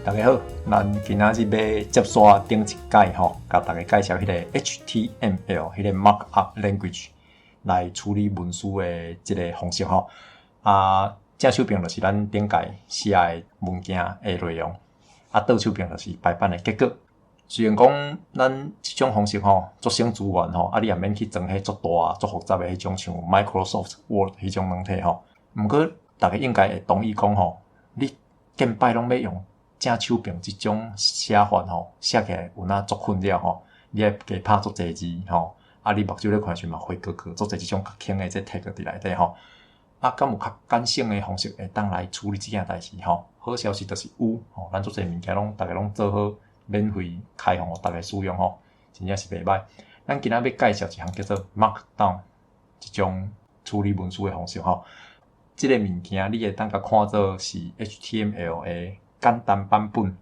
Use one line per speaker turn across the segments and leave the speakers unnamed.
大家好，咱今仔日欲接續頂一擺吼，共大家介紹彼个 HTML 彼个 Markup Language 來處理文書的這个方式吼。啊，正手爿就是咱頂擺寫的文件的內容，啊，倒手爿就是排版的結果。雖然講咱這種方式吼，足省資源吼，啊，你也免去裝彼足大、足複雜的彼種像 Microsoft Word 彼種軟體吼。毋過，逐家應該會同意講吼，你見擺攏欲用正手爿這種寫法吼，寫起來有哪足困擾吼，你愛加拍足濟字吼，啊，你目睭咧看時嘛花摳摳，足濟這種較輕的這 tag 佇內底吼。啊，敢有較簡省的方式會當來處理這件代誌吼？好消息就是有吼，咱足濟物件攏逐家攏做好，免費開放予逐家使用吼，真正是袂䆀。咱今仔欲介紹一項叫做 Markdown 這種處理文書的方式吼。這个物件你會當共看做是 HTML 的簡單版本，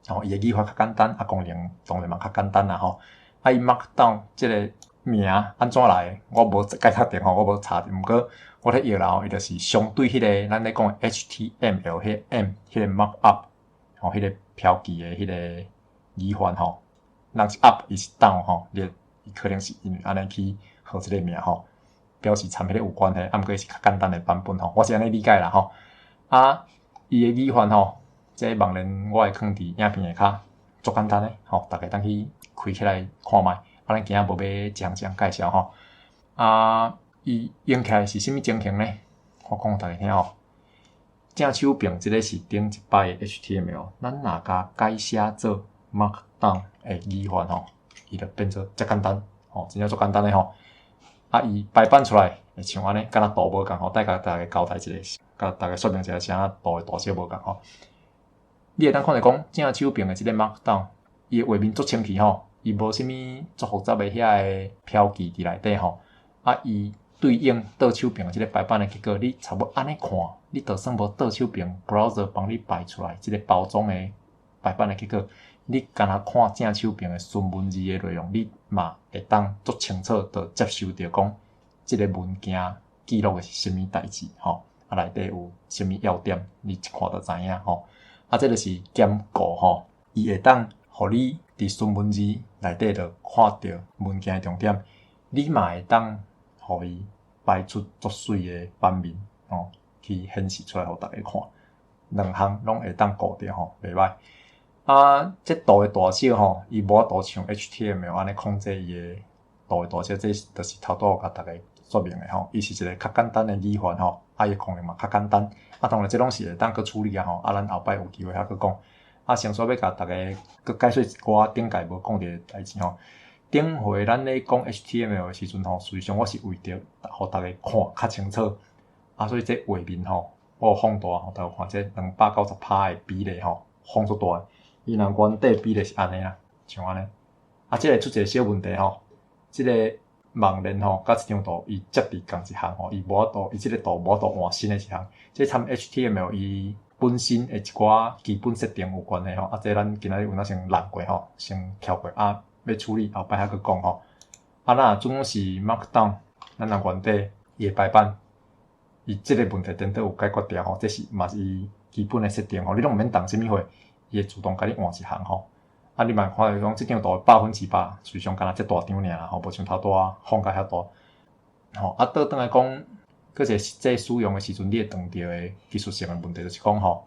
吼，伊的語法較簡單，啊，功能當然嘛較簡單啦吼。啊，伊 Markdown 這个名按怎來的？我無蓋確定吼，我無查著。毋過我咧譯啦吼，伊就是相對彼个咱咧講的 HTML 彼个 M 彼個 markup 吼，彼個標記的彼个語法吼，人是 up，伊是 down 吼，伊可能是因為按呢去號這个名吼，表示參彼个有關係，啊，毋過伊是較簡單的版本吼，我是按呢理解啦吼。啊，伊的語法吼，這個網連我會囥佇影片下跤，足簡單的吼，逐家當去開起來看覓。啊，咱今仔無欲一項一項介紹吼。啊，伊用起來是啥物情形呢？我講予逐家聽吼。正手爿這个是頂一擺的 HTML，咱若共改寫做 Markdown 的語法吼，伊就變做遮簡單吼，真正足簡單的吼。啊，伊排版出來會像按呢，敢若圖無仝吼，等共逐家交代一下，共逐家說明一下，是按怎圖的大小無仝吼。你會當看著講正手爿的這个 Markdown，伊的畫面足清氣吼，伊無啥物足複雜的遐个標記佇內底吼。啊，伊對應倒手爿的這个排版的結果，你差不多按呢看，你就算無倒手爿 browser 幫你排出來這个包裝的排版的結果，你干焦看正手爿的純文字的內容，你嘛會當足清楚就接受著講，這个文件記錄的是啥物代誌吼，啊內底有啥物要點，你一看就知影吼。啊，這就是兼顧吼，伊會當予你佇純文字內底就看著文件的重點，你嘛會當予伊排出足媠的版面吼，去顯示出來予逐家看，兩項攏會當顧著吼，袂䆀。啊，這圖的大小吼，伊無法度像 HTML 按呢控制伊的圖的大小，這就是頭拄仔共逐家說明的吼。伊是一个較簡單的語法吼，啊，伊的功能嘛較簡單。啊，當然這攏是會當閣處理啊吼，啊，咱後擺有機會還閣講。啊，先煞欲共逐家閣解說一寡頂擺無講著的代誌吼。頂回咱咧講 HTML 的時陣吼，實際上我是為著予逐家看較清楚，啊，所以這畫面吼，我有放大予逐家看，這290趴的比例吼，放足大。伊若原底比例是按呢啦，像按呢。啊，這个出一个小問題吼，這个網連吼，佮這張圖伊接佇仝一行吼，伊無法度，伊這個圖無法度換新的一行。這參 HTML 伊本身的一寡基本設定有關係吼，啊，這咱今仔日有哪先攬過吼，先跳過啊，欲處理後擺還閣講吼。啊，若總是 Markdown，咱若原底伊的排版，伊這个問題顛倒有解決掉吼，這是嘛是伊基本的設定吼，你攏毋免動啥物貨，伊會自動共你換一行吼。啊，你嘛看著講這張圖100%，實際上干焦遮大張爾啦吼，無像頭拄仔放甲遐大。吼，啊，倒轉來講，閣一个實際使用的時陣，你會碰著的技術性的問題，就是講吼，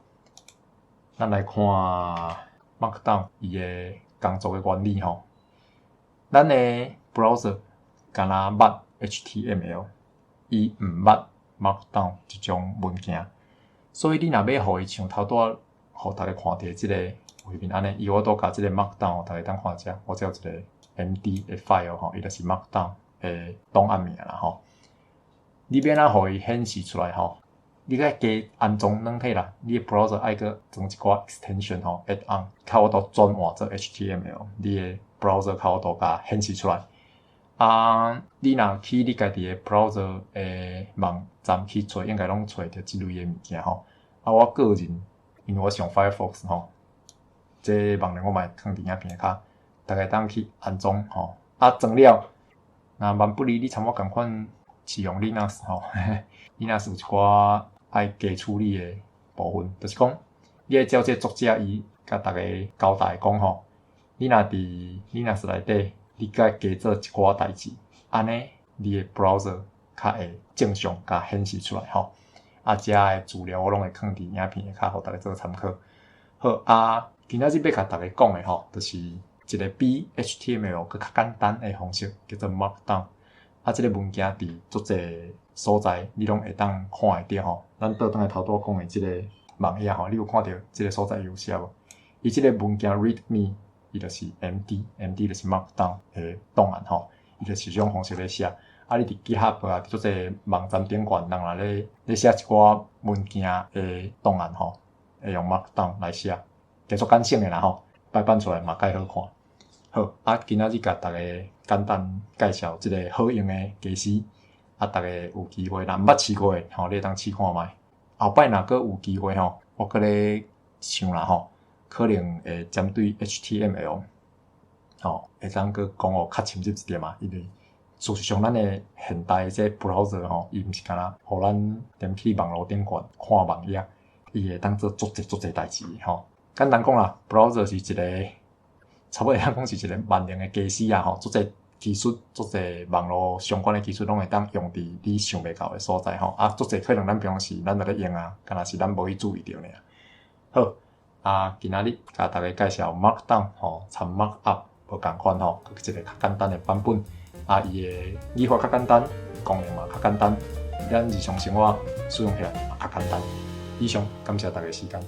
咱來看 Markdown 伊的工作的原理吼。咱的 browser 干焦捌 HTML，伊毋捌 Markdown 這種文件，所以你若欲予伊像頭拄仔予逐家看著這个畫面按呢，伊有法度共這个 Markdown 逐家當看遮，我這有一个 MD 的 file 吼，伊就是 Markdown 的檔案名啦吼。你欲按怎予伊顯示出來吼？你愛加安裝軟體啦，你的 browser 愛閣裝一寡 extension 吼，add on，較有法度轉換做 HTML，你的 browser 較有法度共顯示出來。啊，你若去你家己的 browser 的網站去揣，應該攏揣著這類的物件吼。啊，我個人因為我是用 Firefox 吼，這網連我嘛會囥佇影片下跤，逐家當去安裝吼。啊，裝了，若萬不離你參我仝款是用 Linux 吼，Linux 有一寡愛加處理的部分，就是講你愛照這個作者伊共共大家交代講吼，你若佇 Linux 內底，你該加做一寡代誌，按呢你的 browser 較會正常共顯示出來吼。啊，遮的資料我攏會囥佇影片下跤，予大家做參考。好啊，今仔日欲共大家講的吼，就是一个比 HTML 閣較簡單的方式，叫做 Markdown。啊，這个物件佇足濟所在，你攏會當看會著吼。咱倒轉來頭拄仔講的這个網頁吼，你有看著這个所在有寫無？伊這个文件 README，伊就是 MD，MD 就是 Markdown 的檔案吼，伊就是這種方式咧寫。啊，你佇 GitHub 啊，佇足濟網站頂懸，人若咧寫一寡文件的檔案吼，會用 Markdown 來寫，加足簡省的啦吼，排版出來嘛較好看。好，啊，今仔日共大家簡單介紹這个好用的家私，啊，大家有機會若毋捌試過的吼，你會當試看覓。後擺若閣有機會吼，我閣咧想啦吼，可能會針對 HTML 吼，會當閣講予較深入一點啊，因為事實上，咱的現代的這 browser 吼，伊毋是干焦予咱踮去網路頂懸看網頁，伊會當做足濟足濟代誌吼。簡單講啦，browser 是一个差不多會當講是一个萬能的家私啊吼，足濟技術、足濟網路相關的技術攏會當用佇你想袂到的所在吼。啊，足濟可能咱平常時咱就咧用啊，敢若是咱無去注意著爾。好，啊，今仔日共大家介紹 Markdown 吼，參 Markup 無仝款吼，閣一个較簡單的版本。啊，伊的語法較簡單，功能嘛較簡單，咱日常生活使用起來嘛較簡單。以上，感謝大家時間。